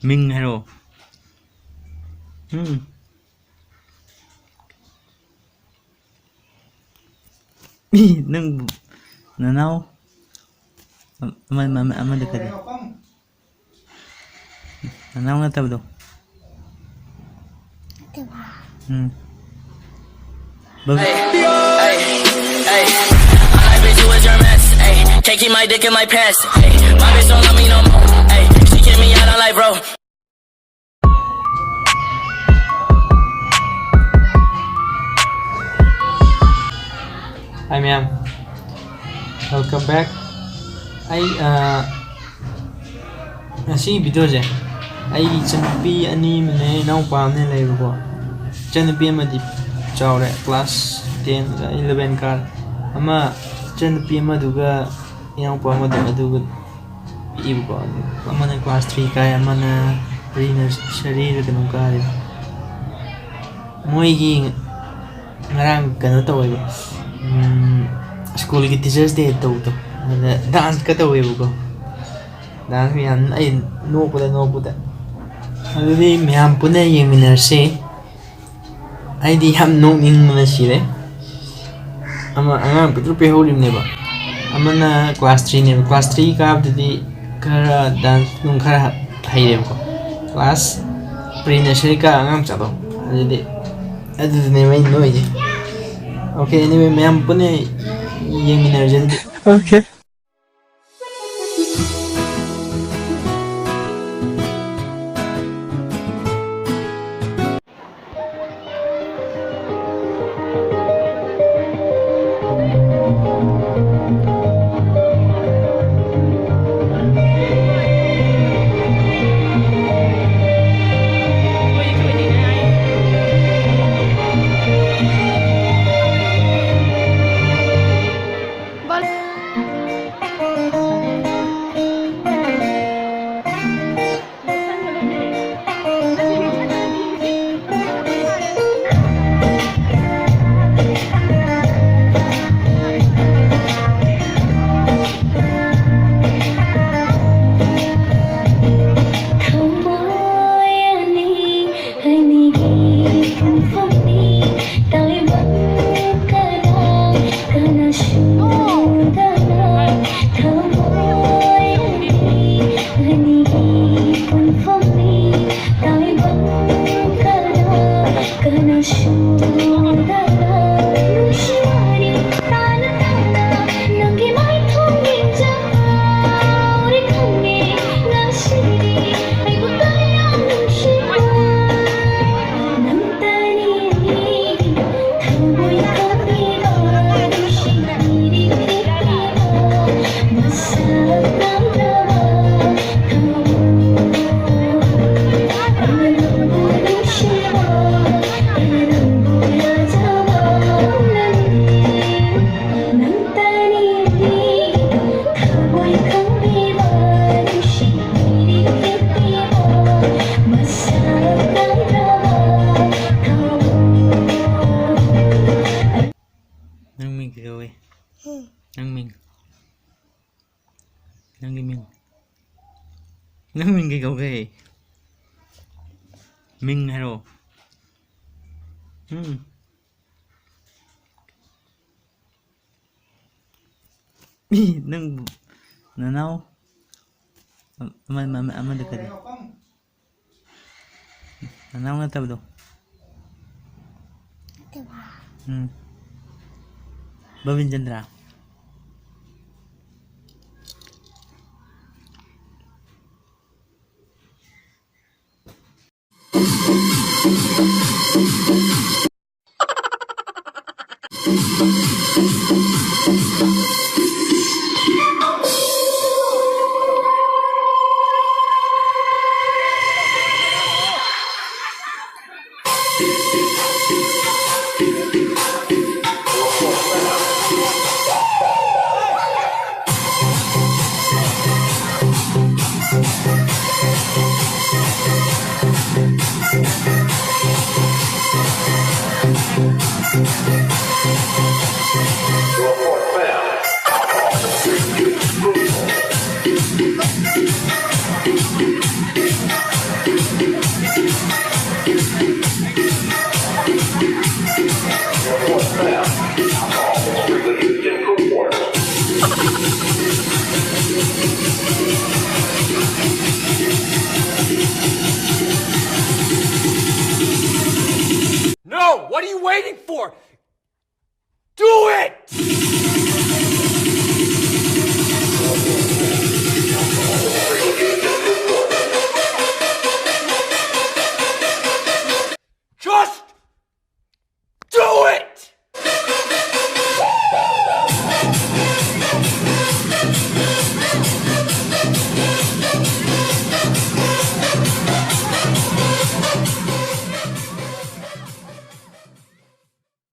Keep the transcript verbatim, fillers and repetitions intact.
ꯃꯤꯡ ꯍꯥꯏꯔꯛꯑꯣ꯫ ꯎꯝ꯫ ꯃꯤ, ꯅꯪ ꯅꯅꯥꯎ ꯑꯃ, ꯑꯃ, ꯑꯃꯗ ꯀꯔꯤ? ꯅꯅꯥꯎ ꯅꯠꯇꯕꯗꯣ꯫ ꯎꯝ꯫ ꯕꯕ- Ay, ay, ay. My bitch, who is your mess? Ay, can't keep my dick in my pants. Ay, my bitch don't love me no more. Ay, she kick me out, I'm like, bro. Hi ꯃꯌꯥꯝ, welcome back. ꯑꯩ ꯑ, ꯉꯁꯤꯒꯤ ꯚꯤꯗꯤꯑꯣꯁꯦ, ꯑꯩ ꯏꯆꯟꯅꯨꯄꯤ ꯑꯅꯤ ꯑꯃꯅꯦ, ꯏꯅꯥꯎꯄꯥ ꯑꯃꯅꯦ ꯂꯩꯕꯀꯣ꯫ ꯏꯆꯟꯅꯨꯄꯤ ꯑꯃꯗꯤ ꯆꯥꯎꯔꯦ, ꯀ꯭ꯂꯥꯁ ꯇꯦꯟ, ꯏꯂꯚꯦꯟ ꯀꯥꯔꯦ꯫ ꯑꯃ, ꯏꯆꯟꯅꯨꯄꯤ ꯑꯃꯗꯨꯒ ꯏꯅꯥꯎꯄꯥ ꯑꯃꯗꯣ, ꯑꯗꯨꯒ ꯄꯤꯛꯏꯕꯀꯣ꯫ ꯑꯗꯨ ꯑꯃꯅ ꯀ꯭ꯂꯥꯁ ꯊ꯭ꯔꯤ ꯀꯥꯏ, ꯑꯃꯅ ꯄ꯭ꯔꯤ ꯅꯔꯁꯔꯤꯔ ꯀꯩꯅꯣꯝ ꯀꯥꯔꯤ꯫ ꯃꯣꯏꯒꯤ ꯉꯔꯥꯡ ꯀꯩꯅꯣ ꯇꯧꯋꯦꯕ, ꯎꯝ, ꯁ꯭ꯀꯨꯜꯒꯤ ꯇꯤꯆꯔꯁ ꯗꯦ ꯇꯧꯕꯗꯣ, ꯑꯗꯨꯗ ꯗꯥꯟꯁꯀ ꯇꯧꯋꯦꯕꯀꯣ꯫ ꯗꯥꯟꯁ ꯃꯌꯥꯝ, ꯑꯩ ꯅꯣꯛꯄꯗ ꯅꯣꯛꯄꯗ꯫ ꯑꯗꯨꯗꯤ ꯃꯌꯥꯝ ꯄꯨꯟꯅ ꯌꯦꯡꯃꯤꯟꯅꯔꯁꯤ꯫ ꯑꯩꯗꯤ ꯌꯥꯝ ꯅꯣꯛꯅꯤꯡꯕꯅ ꯁꯤꯔꯦ꯫ ꯑꯃ ꯑꯉꯥꯡ ꯄꯤꯛꯇ꯭ꯔꯨ ꯄꯤꯍꯧꯔꯤꯕꯅꯦꯕ꯫ ꯑꯃꯅ ꯀ꯭ꯂꯥꯁ ꯊ꯭ꯔꯤꯅꯦꯕ꯫ ꯀ꯭ꯂꯥꯁ ꯊ꯭ꯔꯤ ꯀꯥꯕꯗꯗꯤ ꯈꯔ ꯗꯥꯟꯁ ꯅꯨꯡ ꯈꯔ ꯍꯩꯔꯦꯕꯀꯣ꯫ ꯀ꯭ꯂꯥꯁ ꯄ꯭ꯔꯤ ꯅꯔꯁꯔꯤ ꯀꯥ ꯑꯉꯥꯡ ꯃꯆꯥꯗꯣ꯫ ꯑꯗꯨꯗꯤ, ꯑꯗꯨꯗꯨꯅꯦꯕ ꯑꯩꯅ ꯅꯣꯛꯏꯁꯦ꯫ Okay, anyway, ꯃꯌꯥꯝ ꯄꯨꯟꯅ ꯌꯦꯡꯃꯤꯟꯅꯔꯁꯦ ꯑꯗꯨꯗꯤ꯫ Okay. ꯃꯤꯡ ꯍꯥꯏꯔꯛꯑꯣ꯫ ꯎꯝ꯫ ꯏ, ꯅꯪ ꯅꯅꯥꯎ ꯑꯃ, ꯑꯃ, ꯑꯃꯗ ꯀꯔꯤ? ꯅꯅꯥꯎ ꯅꯠꯇꯕꯗꯣ꯫ ꯎꯝ꯫ ꯕꯕꯤꯟ Chandra. No! What are you waiting for? Do it!